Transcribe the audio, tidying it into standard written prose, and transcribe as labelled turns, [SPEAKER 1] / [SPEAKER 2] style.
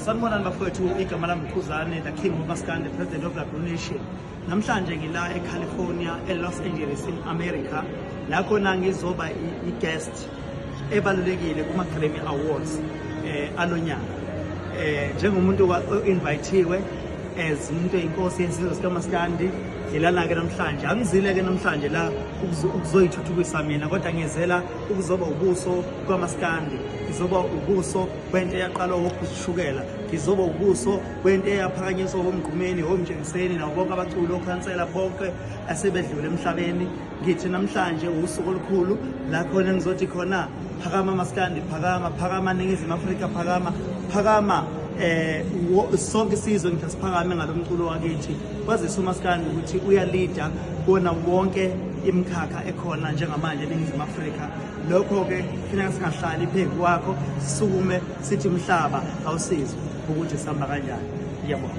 [SPEAKER 1] Sanibonani bafowethu, igama lami Khuzane, the King of Maskandi, President of the Blue Nation. Namhlanje ngila eCalifornia, eLos Angeles in America, la khona ngizoba i-guest ebalulekile kuma-Grammy Awards alonyaka. Njengomuntu o-invithiwe as umuntu eyinkosi yesizwe sikaMaskandi, ngilana-ke namhlanje. Angizile-ke namhlanje la ukuzoyithuthukisa mina, kodwa ngizela ukuzoba ubuso kwaMaskandi, ngizoba ubuso kwento eyaqalwa wokushukela, ngizoba ubuso kwento eyaphakanyiswa womgqumeni, womtshengiseni nabo bonke abaculi, okhansela bonke asebedlule emhlabeni. Ngithi namhlanje usuku olukhulu la khona engizothi khona phakama Maskandi, phakama, phakama Ningizimu Afrika, phakama, phakama sonke isizwe, ngithi asiphakame ngalomculo wakithi. Kwazise uMaskandi ukuthi uyalida kuwona wonke imikhakha ekhona njengamanje eNingizimu Afrika. Lokho-ke kufuneka singahlali phezu kwakho, sisukume sithi mhlaba awusizwe ukuthi sihamba kanjani. Ngiyabonga.